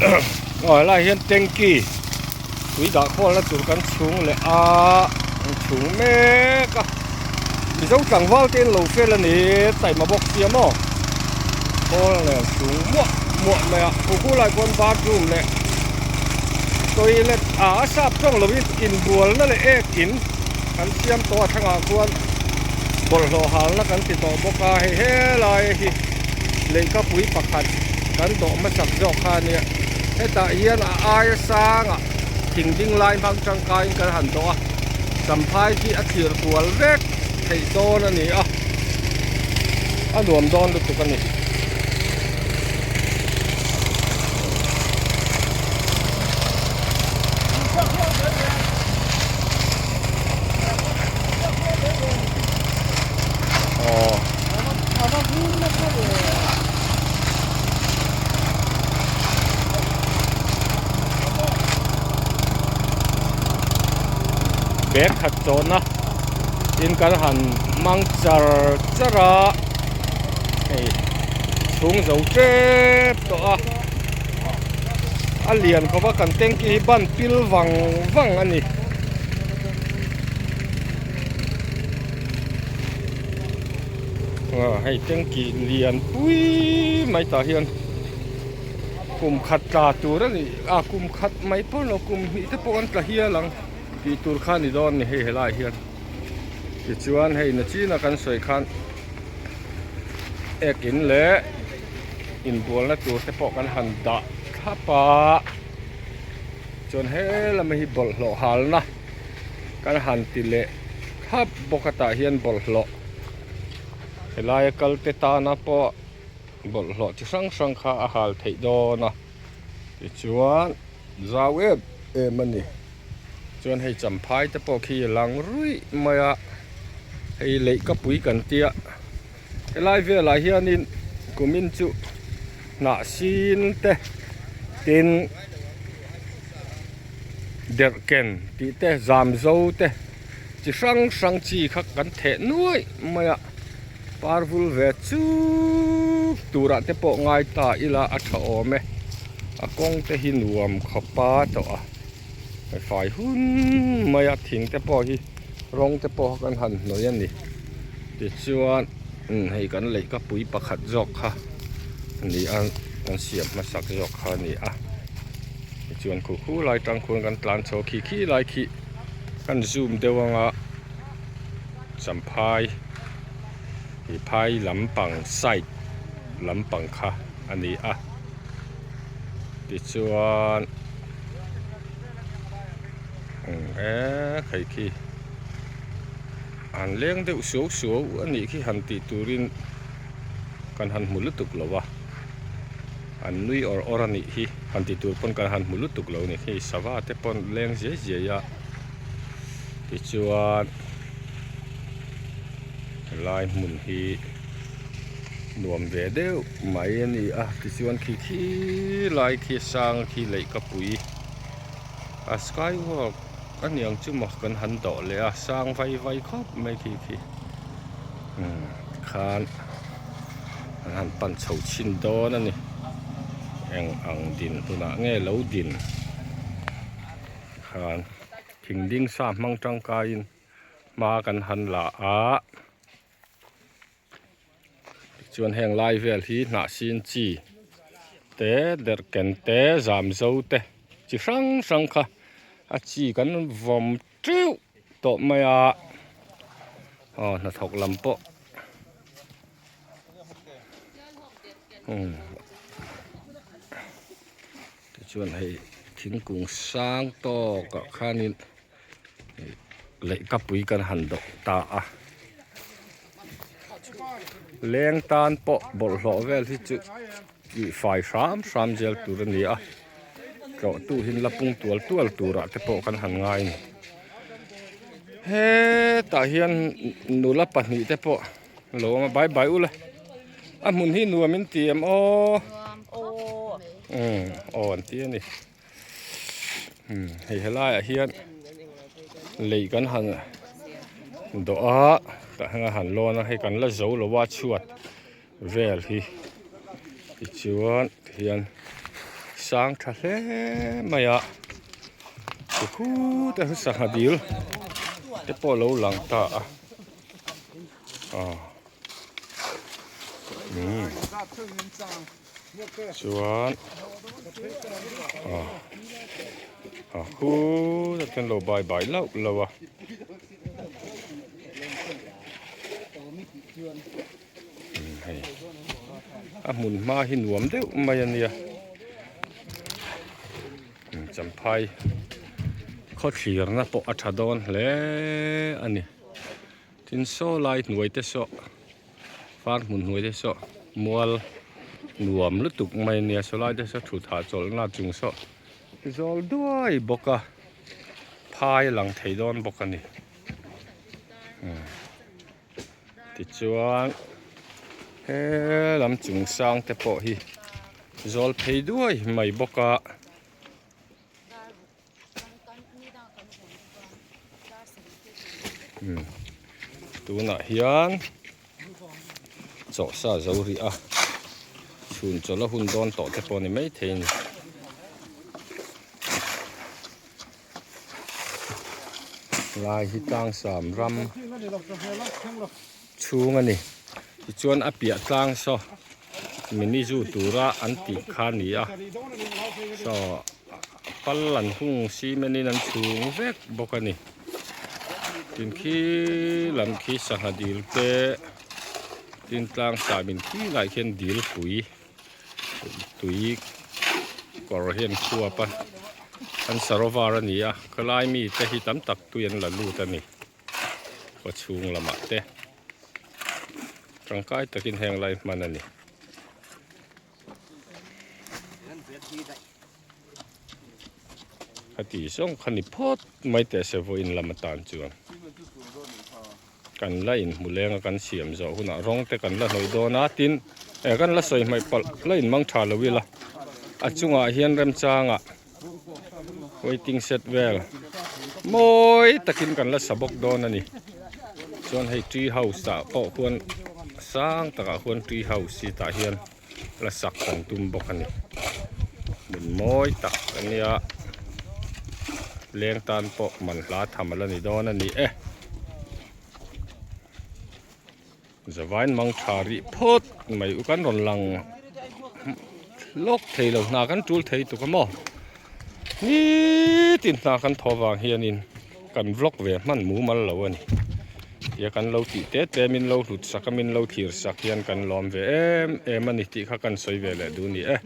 Aw helaiah hian tanky tui dah khawlna tur kan chhung leh a an chhung mek a mizo tlangval te an lo fel a ni taima bawk sia maw khawl nen chhung muah muah mai a khu khu lai khuan bathroom leh toilet ah a sap tawng lovin inbualna leh ek in kan siam tawh a thlangah khuan bawlhhlawh halna kan ti tawh bawk a hei helai hi leihkapui pakhat kan dawh hmasak zawk kha a nia hetah hian a aia sangah thing ding lai hmang tangkaiin kan han dawh a champhai khi a thlir kual vek theih dawn a ni a a nuam dawn lutuk a ni. Bag khat chawhna tin kan han hmang char char a hei chhung zo tep tawh a a lian khawp a kan tanky hi ban pil vang vang a ni. Hei tanky lian pui mai tah hian kum khat tla tur a ni a kum khat mai pawh lo kum hnih te pawh an tla hial ang tih tur kha a ni dawn a ni hei helaiah hian tichuan hei nachina kan sawi khan ek in leh inbualna tur te pawh kan han dah thlap a chuan he lamah hi bawlhhlawh halna kan han ti leh thlap bawk a tah hian bawlhhlawh helaia kal te tana pawh bawlhhlawh chi hrang hrang kha a hal theih dawn a tichuan zau em em a ni chuan hei champhai te pawh khi a lang ruih mai a hei leihkapui kan tia helai velah hianin kumin chu hnah sin te tin derhken tih te zam zo te chi hrang hrang chi kha kan theh nuaih mai a par vul ve chuk turah te pawh ngai ta ila a tha awm e a kawng te hi nuam khawp a tawh a fai hun mai a thing te pawh hi rawng te pawh kan han hnawih a ni tichuan hei kan leihkapui pakhat zawk kha a ni a kan siam hmasak zawk kha a ni a tichuan khu khu lai tang khuan kan tlan chho khi khi lai khi kan zoom deuh anga champhai ih phai lampang side lampang kha a ni a tichuan eee hei khi an leng deuh suau suau a nih khi han tih turin kan han hmu lutuk lo a an nui awr awr a nih hi han tih tur pawn kan han hmu lutuk lo a ni hei sava te pawn leng ziai ziai a tichuan helai hmun hi nuam ve deuh mai a ni a tichuan khi khi lai khi sang khi leihkapui a sky walk a niang chu maw kan han dawh leh a sang vai vai khawp mai khi khi umm tikhan an han pan chho chhin dawn a ni eng ang din hunah nge lo din tikhan thing ding sa hmang tangkaiin hma kan han la a. Tichuan heng lai vel hi hnah sin chi te derhken te zam zo te chi hrang hrang kha a chi kan vawm teuh tawh mai a aw hnathawk lam pawh umm tichuan hei thingkung sang tawkah khanin. Leihkapui kan han dawh ta a leng tan pawh bawlhhlawh vel hi chu tih fai hram hram zel tur a ni a tlawh tu hi la pung tual tual turah te pawh kan han ngai a ni hetah hian nula pahnih te pawh lo awm a bai bai ula a hmun hi nuam in ti em aw umm aw an ti a ni. Hei helaiah hian lei kan han dawh a tah hian a han lawn a hei kan la zo lo a chhuat vel hi tichuan tihian. Sang tha hle mai a khut a sangha dil te pawh a lo lang ta a aw umm chuan aw a khut a chuan lo bai bai lauh lauh a. Hei a hmun hma hi nuam deuh mai a nia champhai khaw thlirna pawh a tha dawn hle a ni tin saw lai hnuai te saw far hmun hnuai te saw mual nuam lutuk mai a nia saw lai te saw thut hahchawlhna chung saw zawl duai bawk a phai a lang thei dawn bawk a ni. Tichuan he lam chung sang te pawh hi zawl phei duai mai bawk a. Tunah hian chawhsa zo rih a chhun chawlh a hun dawn tawh te pawh a ni maithei a ni. Lai hi tlangsam ram chhung a ni tichuan a piah tlang saw mini zu tura an tih kha a ni a saw pal an hung cement in an chhung vek bawk a ni tin khi lam khi sangha dil te tin tlangsam in khi lai khian dil pui. Tui kawr hian khuap a an sarovar a ni a khawlai mi te hi tam tak tui an la lut a ni khaw chhung lamah te tangkai takin heng lai hman a ni. Khati zawng kha ni phawt mai teh se vawiin lam atan chuan kan la inhmu leng a kan siam zawh hunah rawng te kan la hnawih dawn a tin eh kan la sawi hmaih palh la inmang tha lo ila a chungah hian remchangah waiting shed vel mawi takin kan la sa bawk dawn a ni chuan hei tree house ah pawh khuan sang takah khuan tree house hi tah hian. la sak kan tum bawk a ni hmun mawi tak a nia leng tan pawh man hla tham a la ni dawn a ni e zavain mang tha rih phawt mai u kan rawn lang lawk thei lo hna kan tul thei tuk a maw nitin hna kan thaw vang hianin kan vlog ve hman mumal lo a ni tia kan lo tih te te min lo hlut sak a min lo thlir sak hian kan lawm ve em em a ni tih kha kan sawi ve leh duh a ni e.